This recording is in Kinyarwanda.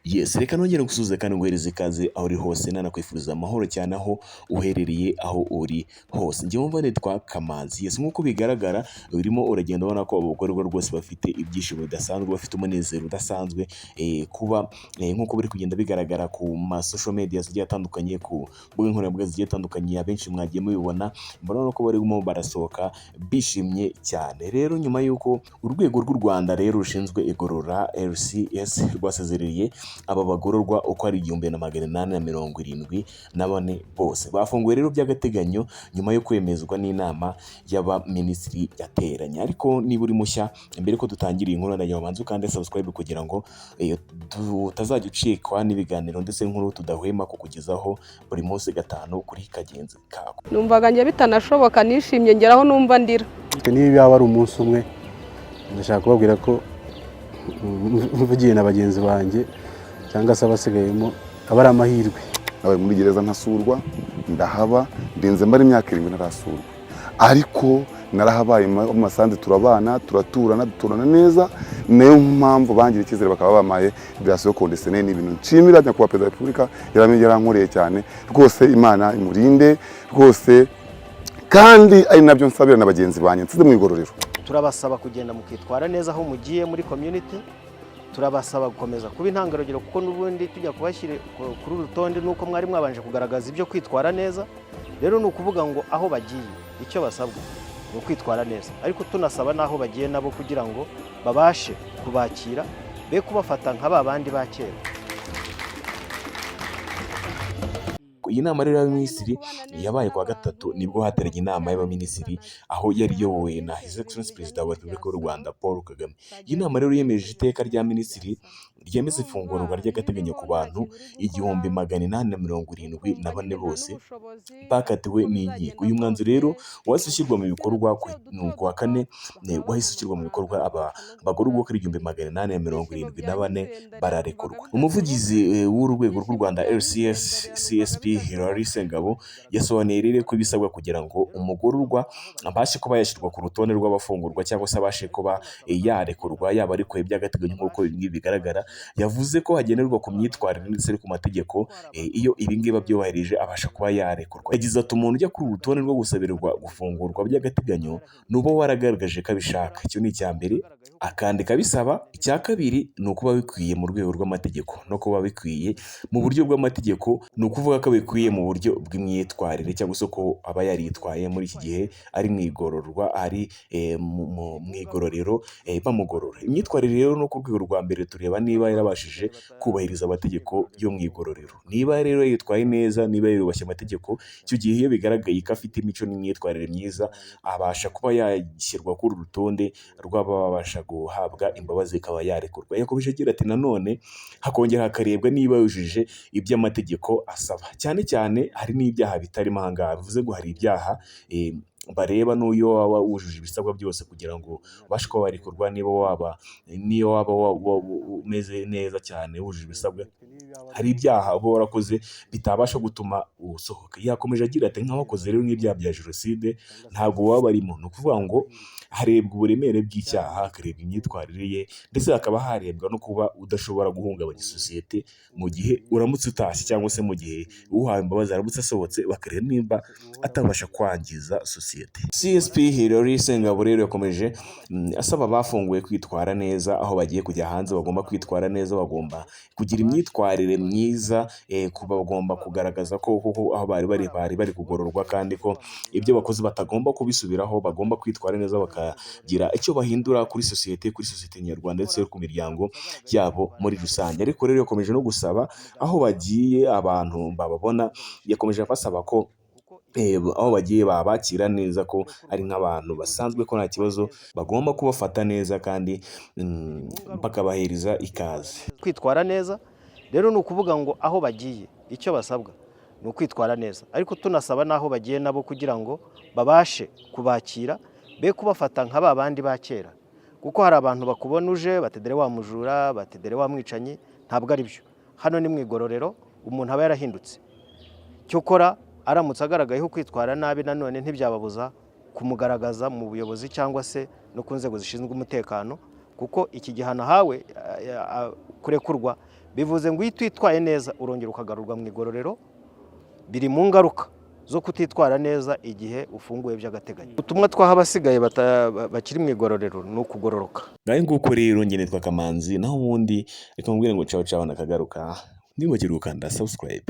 Yes, reka nongere gusuhuza kandi nguhereze ikaze aho uri hose, nanakwifuriza amahoro cyane aho uherereye, aho uri hose. Njye wumva nitwa Kamanzi. Yes, nk'uko bigaragara urimo uragenda ubona ko abagororwa rwose bafite ibyishimo bidasanzwe, bafite umunezero udasanzwe, kuba nk'uko biri kugenda bigaragara ku ma social media zigiye atandukanye, ku mbuga nkoranyambaga zigiye zitandukanye, abenshi mwagiye mubibona, murabona ko barimo barasohoka bishimye cyane. Rero nyuma y'uko urwego rw'u Rwanda rero rushinzwe igorora RCS rwasezereye aba bagororwa uko ari 1874 bose bafunguwe rero by'agateganyo nyuma yo kwemezwa n'inama y'abaminisitiri yateranye. Ariko niba uri mushya, mbere ko dutangira iyi nkuru, ndagira ngo ubanze ukande subscribe kugira ngo utazajya ucikwa n'ibiganiro ndetse n'inkuru tudahwema kukugezaho buri munsi gatanu kuri kagenzi kako. Numvaga njye bitanashoboka, nishimye ngeraho numva ndira. Niba yaba ari umunsi umwe, ndashaka kubabwira ko mvugiye na bagenzi banjye cyangwa se abasigayemo, aba ari amahirwe. Nabaye muri gereza ntasurwa, ndahaba ndinze mara imyaka 7 ntarasurwa, ariko narahabaye mu masanze, turabana, turaturana, duturana neza. Niyo mpamvu bangira icyizere bakaba bamaye libération conditionnelle. Ni ibintu nshimira Nyakubahwa Perezida wa Repubulika, yarankoreye cyane rwose. Imana imurinde rwose, kandi ari nabyo nsabira na bagenzi banjye nsize mu igororero. Turabasaba kugenda mukitwara neza aho mugiye muri community. Turabasaba gukomeza kuba intangarugero, kuko n'ubundi tujya kubashyira kuri uru rutonde nuko mwari mwabanje kugaragaza ibyo kwitwara neza. Rero ni ukuvuga ngo aho bagiye icyo basabwa ni ukwitwara neza, ariko tunasaba n'aho bagiye nabo kugira ngo babashe kubakira, be kubafata nka ba bandi ba kera. Iyi nama rero y'abaminisitiri yabaye kuwa gatatu, nibwo hateranye inama y'abaminisitiri aho yari iyobowe na His Excellency Perezida wa Repubulika y'u Rwanda Paul Kagame. Iyi nama rero yemeje iteka rya minisitiri ryemeza ifungurwa ry'agateganyo ku bantu 1874 bose bakatiwe n'inkiko. Uyu mwanzuro rero wahise ushyirwa mu bikorwa ku wa kane, wahise ushyirwa mu bikorwa, aba bagororwa uko ari 1874 bararekurwa. Umuvugizi w'urwego rw'u Rwanda RCS, CSP Hilary Sengabo, yasobanuye rero ko ibisabwa kugira ngo umugororwa abashe kuba yashyirwa ku rutonde rw'abafungurwa cyangwa se abashe kuba yarekurwa, yaba arekuwe by'agateganyo nk'uko ibi ngibi bigaragara, yavuze ko hagenderwa ku myitwarire ndetse no ku mategeko. Iyo ibi ngibi abyubahirije abasha kuba yarekurwa. Yagize ati: "Umuntu ujya kuri uru rutonde rwo gusabirwa gufungurwa by'agateganyo ni uba waragaragaje ko abishaka, icyo ni icya mbere, akandika abisaba. Icya kabiri ni ukuba bikwiye mu rwego rw'amategeko, no kuba bikwiye mu buryo bw'amategeko ni ukuvuga ko bikwiye mu buryo bw'imyitwarire cyangwa se ko aba yaritwaye muri iki gihe ari mu igororwa, ari mu igororero bamugorora. Imyitwarire rero no ku rwego rwa mbere tureba niba yarabashije kubahiriza amategeko yo mu igororero. Niba rero yitwaye neza, niba yarubashye amategeko, icyo gihe iyo bigaragaye ko afite imico n'imyitwarire myiza, abasha kuba yashyirwa kuri uru rutonde rw'ababasha guhabwa imbabazi, ikaba yarekurwa." Yakomeje agira ati: "Nanone hakongera hakarebwa niba yujuje ibyo amategeko asaba, cyane cyane hari n'ibyaha bitarimo aha ngaha." Bivuze ngo hari ibyaha bareba n'uyo waba wujuje ibisabwa byose kugira ngo ubashe kuba warekurwa, niba waba niyo waba umeze neza cyane wujuje ibisabwa, hari ibyaha uba warakoze bitabasha gutuma usohoka. Yakomeje agira ati: "Nk'abakoze rero nk'ibyaha bya jenoside ntabwo baba barimo. Ni ukuvuga ngo harebwa uburemere bw'icyaha, hakarebwa imyitwarire ye, ndetse hakaba harebwa no kuba udashobora guhungabanya sosiyete mu gihe uramutse utashye, cyangwa se mu gihe uhawe imbabazi aramutse asohotse, bakareba nimba atabasha kwangiza sosiyete." CSP Hilary Sengabo rero yakomeje asaba abafunguwe kwitwara neza aho bagiye kujya hanze. Bagomba kwitwara neza, bagomba kugira imyitwarire myiza, kuba bagomba kugaragaza ko koko aho bari bari kugororwa, kandi ko ibyo bakoze batagomba kubisubiraho, bagomba kwitwara neza bakagira icyo bahindura kuri sosiyete nyarwanda ndetse no ku miryango yabo muri rusange. Ariko rero yakomeje no gusaba aho bagiye abantu bababona, yakomeje abasaba ko aho bagiye babakira neza, ko ari nk'abantu basanzwe, ko nta kibazo, bagomba kubafata neza kandi bakabahereza ikaze. Kwitwara neza rero ni ukuvuga ngo aho bagiye icyo basabwa ni ukwitwara neza, ariko tunasaba n'aho bagiye nabo kugira ngo babashe kubakira, be kubafata nka ba bandi ba kera, kuko hari abantu bakubona uje batedere wa mujura, batedere wa mwicanyi. Ntabwo ari byo. Hano ni mu igororero, umuntu aba yarahindutse. Cyokora aramutse agaragayeho kwitwara nabi, nanone ntibyababuza kumugaragaza mu buyobozi cyangwa se no ku nzego zishinzwe umutekano. Kuko iki gihano ahawe, kurekurwa bivuze ngo iyo utitwaye neza urongera ukagarurwa mu igororero. Biri mu ngaruka zo kutitwara neza igihe ufunguwe by'agateganyo. Ubutumwa twaha abasigaye bakiri mu igororero ni ukugororoka. Ngahe nguko rero, njye nitwa Kamanzi, naho ubundi reka mubwire ngo ciao ciao, nakagaruka. Ntiwibagirwe gukanda subscribe.